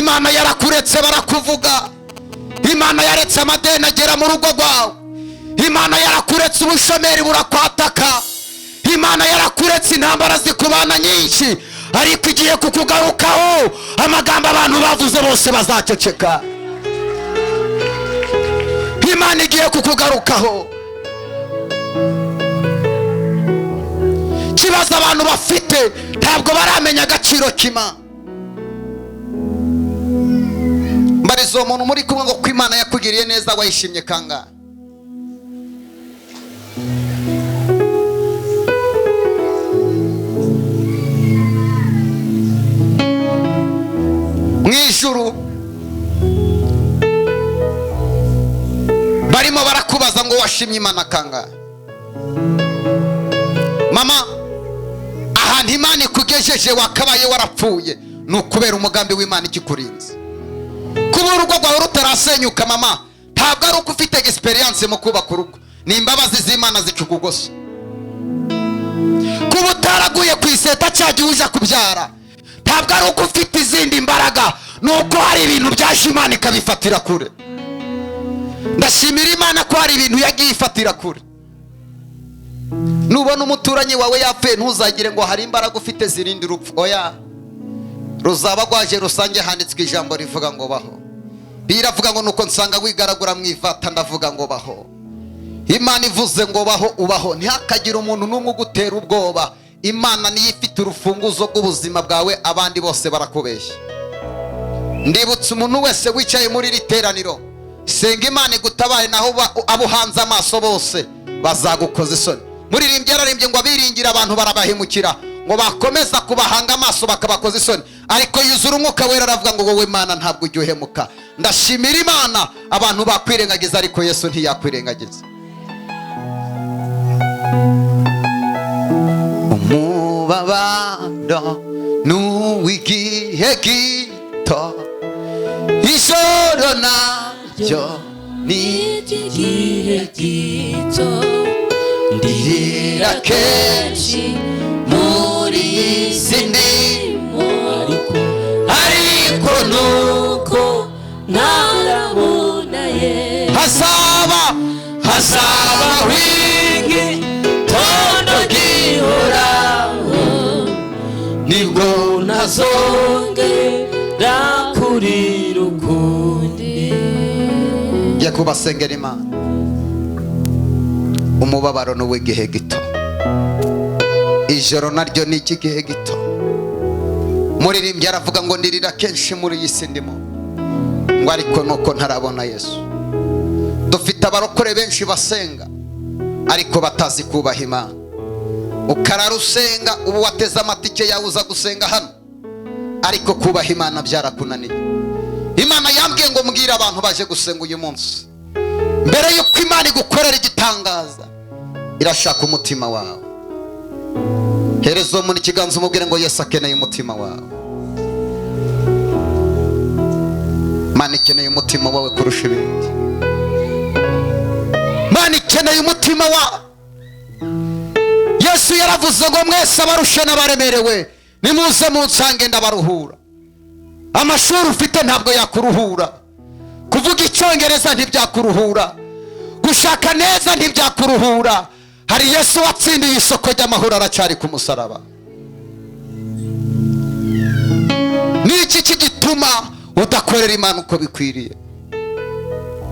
Imana yarakuretse barakuvuga. Imana yaretse amadeni agera mu rugo rwawe. Imana yarakuretse ubushomeri burakwataka. Imana yarakuretse intambara zikubana nyinshi, ariko igiye kukugarukaho. Amagambo abantu bavuze bose bazaceceka. Imana igiye kukugarukaho. Kibazo abantu bafite, ntabwo baramenya agaciro k'Imana. Mbariza uwo muntu muri kumwe ngo ko Imana yakugiriye neza wayishimye kangahe? Mu ijuru barimo barakubaza ngo washimye Imana kangahe? Mama, ahantu Imana ikugejeje wakabaye warapfuye, ni ukubera umugambi w'Imana ikikurinze. Kuba urugo rwawe rutarasenyuka mama, ntabwo ari uko ufite experience mu kubaka urugo, ni imbabazi z'Imana zikikugose. Kuba utaraguye ku iseta cya gihe uja kubyara, ntabwo ari uko ufite izindi mbaraga, ni uko hari ibintu byaje Imana ikabifatira kure. Ndashimira Imana ko hari ibintu yagiye ifatira kure. Nubona umuturanyi wawe yapfuye, ntuzagire ngo hari imbaraga ufite zirinda urupfu. Oya, ruzaba rwaje rusange. Handitswe ijambo rivuga ngo baho. Biravuga ngo nuko nsanga wigaragura mu ivata, ndavuga ngo baho. Imana ivuze ngo baho, ubaho. Ntihakagire umuntu n'umwe ugutera ubwoba. Imana niyo ifite urufunguzo rw'ubuzima bwawe, abandi bose barakubeshya. Ndibutsa umuntu wese wicaye muri iri teraniro, senga Imana igutabare, naho abo uhanze amaso bose bazagukoza isoni. Muririmbyi yararimbye ngo abiringira abantu barabahemukira, ngo bakomeza kubahanga amaso bakabakoza isoni, ariko yuzura umwuka wera aravuga ngo wowe Mana ntabwo ujya uhemuka. Ndashimira Imana, abantu bakwirengagiza ariko Yesu ntiyakwirengagiza. Umubabaro n'uw'igihe gito, ijoro naryo ni igihe gito, ndirira kenshi muri iyi si ndimo, ariko nuko ntarabona ye. Hazaba igitondo gihoraho, nibwo ntazongera kurira ukundi. Ngiye kubasengera Imana. Umubabaro ni uw'igihe gito, ijoro naryo ni icy'igihe gito. Muririmbyi aravuga ngo ndirira kenshi muri iyi si ndimo, ngo ariko nuko ntarabona Yesu. Dufite abarokore benshi basenga ariko batazi kubaha Imana. Ukarara usenga, ubu wateze amatike yawe uza gusenga hano, ariko kubaha Imana byarakunaniye. Imana yambwiye ngo mbwire abantu baje gusenga uyu munsi, mbere yuko Imana igukorera igitangaza irashaka umutima wawe. Hereza uwo muntu ikiganza umubwire ngo Yesu akeneye umutima wawe. Imana ikeneye umutima wawe kurusha ibindi. Imana ikeneye umutima wawe. Yesu yaravuze ngo mwese abarushe n'abaremerewe nimuze munsange ndabaruhura. Amashuri ufite ntabwo yakuruhura, kuvuga icyongereza ntibyakuruhura, gushaka neza ntibyakuruhura. Hari Yesu watsindiye isoko ry'amahoro, aracyari ku musaraba. Ni iki kigituma udakorera Imana uko bikwiriye?